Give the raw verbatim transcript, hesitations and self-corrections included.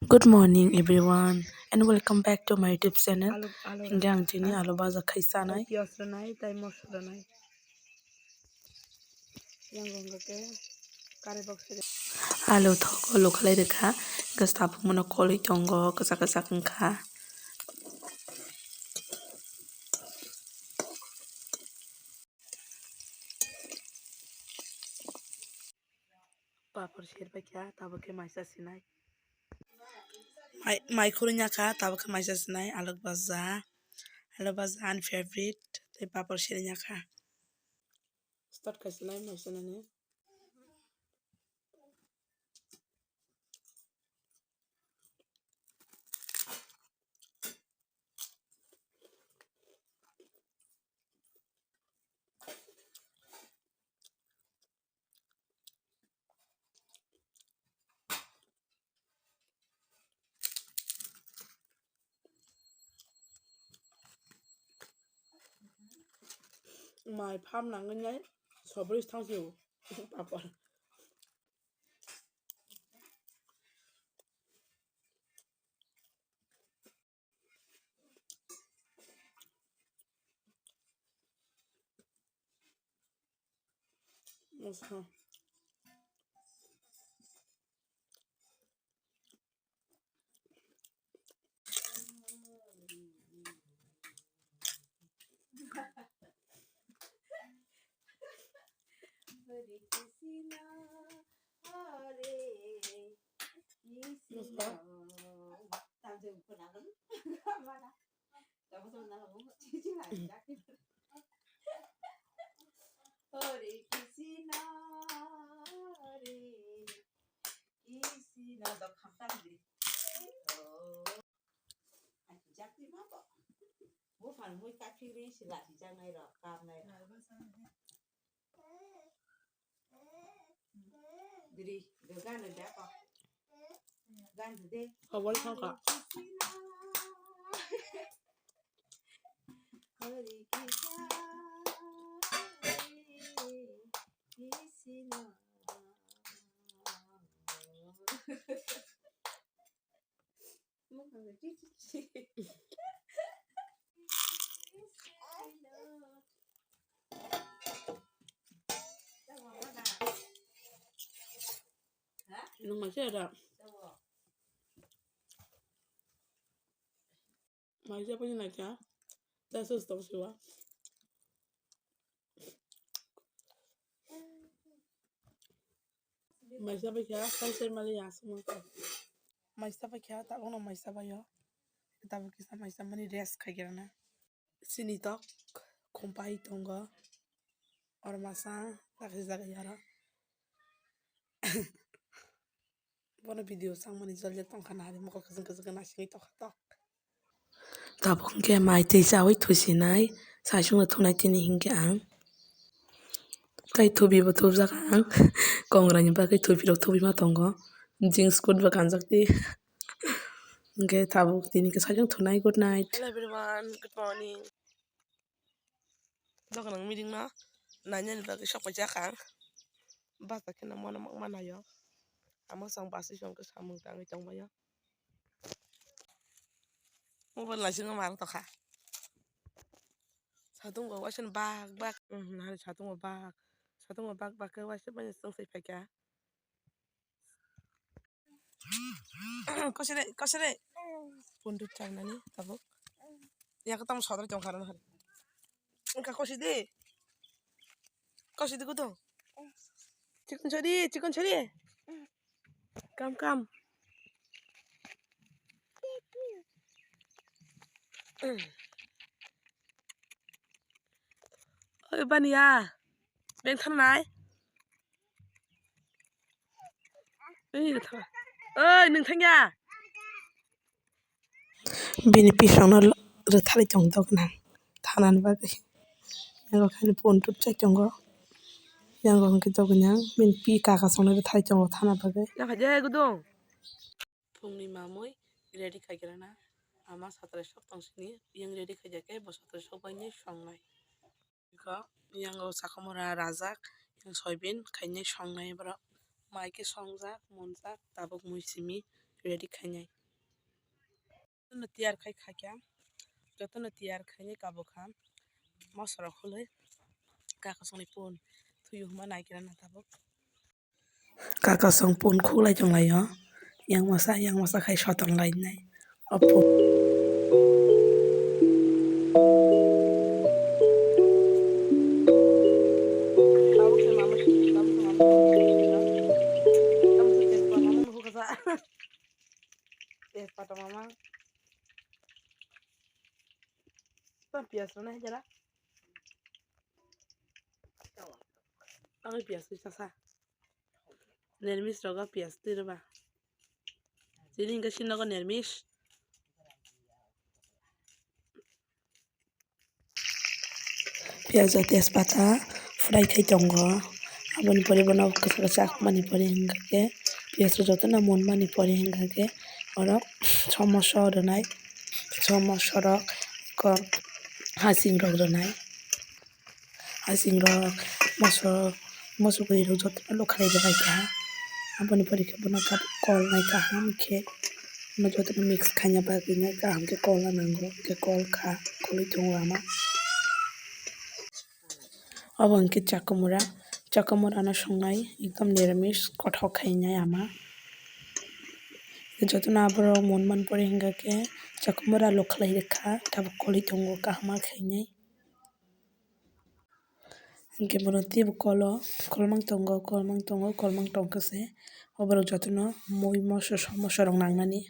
Good morning everyone and welcome back to my YouTube channel. Alo, alo Hingke ang tini alo baja khai sanai. Piyaj rwnai, tai mosla rwnai. Yang hingke kare box se. Alo thogo lukhalai rwkha, hingke tabuk mono koloi tongo, kwchak kwchak wngkha. Papor serbai kha, tabuk khe maisa sinai. Mai, mai khurui ya kha, tabuk khe maisa sinai, alok baja. Alok baja ani favorite, tei papor serbai ya kha. Start khai sinai maisa nani. Mai pham nangwi nai sobris thang sio papor. Oho. Hare Krishna, Hare Krishna. Hare Krishna, Hare Krishna, do khamtam di. Oh. Ai, jakti ma bo. Bo phan mui kaphik ri si lachi jaknai rok, kapnai rok. Diri, do gan do jako. Gan do de. Awal thangka. Hare Krishna, Hare Krishna. Nung mai se ada. Mai se apa ni naikha? Dah sus tau siwa. Maisa bai kha, sai sai mali ya sumang kha. Maisa bai kha, ta ono maisa bai yo. Ta bo kisa maisa mani rest khai kira na. Sini tok khumpai tongo. Or masa, ta kisa jaga yara. Bono video changmani jol jak tongkha nahari mokol kwchwng kwchwng khe naisingwi tongkha tok. Tabuk hwnkhe mai twi chawi thusinai, saichungno thunai tini hinkhe ang. Tai thubibo thubjak ang, kongraini bagwi thubirok thubima tongo, jeans coat bo kanjak di. Hinkhe tabuk tini khe saichung thunai, good night. Hello everyone, good morning. Dokanang meeting no nainani bagwi sok paijak ang. Basa kheno mano mangma naio. Amo chwng bus song khe samung tangwi tongbaio. Mobile naisingno ma tongkha. Satung bo waisano bak bak, um, nahari satung bo bak. Satung bo bak bak khe waisa manya chwng sai phaikha. Kosire, kosire. Pundu changnani tabuk. Yak tamo sodor tongkha rw. Wngkha kosidi. Kosidi kutung. Chikon chori, chikon chori. Kam, kam. Oi, baniya. Beng thangnai. Oi, tha-, oi, nwng thangya. Bini pisongno rwtharwi tong dok nang thanani bagwi. Abo khe phone tubsai tongo. Yang hwnkhe dogwi nang bini pi kaka songno rwtharwi tongo thana bagwi. Phungni mamui ready khaikrana. Ama satrai sok tongsini yang ready khaijak khe bo satrai sok bai songnai. Iko yang o sakomora rajak, yang soybean khainai songnai borok. Mai khe songjak, monjak, tabuk mui simi ready khainai. Jotono tiyar khai kha khe, jotono tiyar khainai tabuk kha. Mosoro khuloi kakasongni pun thuyu hwnba nai khe na tabuk. Kakasong pun khulai tong lai o, yang masa yang masa khai soton lai nai o pun. Tejpata mama. Tang piyas rwna hai jara. Tang piyas rwsa sa. Nermis rogo piyas twi rwba. Chini hwnkhe sini nogo nermis. Piyaj o tejpata fry khai tongo. Aboni pore bono kwchak kwchak mani pore hwnkha khe, piyaj o jotono monmani pore hwnkha khe, oro somoso rwnai, somoso rok, kok hasing rok rwnai, hasing rok, moso, moso kwrwi rok jotono lukhlai rwbaikha. Aboni pore khe bono kol nai kaham khe, bono jotono mix khaina bagwi nai kaham khe kol o nango, hwnkhe kol kha, kolwi tongo ama. Obo hwnkhe chakamura, chakamura no songnai ekdom niramis kothok khainai ama. Jotono aborok monmani pore hwnkha khe chakamura lukhlai rwkha, tabuk kolwi tongo kaham khainai. Hwnkhe bono teibo kol o kolmang tongo, kolmang tongo, kolmang tongkha se. Oborok jotono mui moso somoso rok nangnani.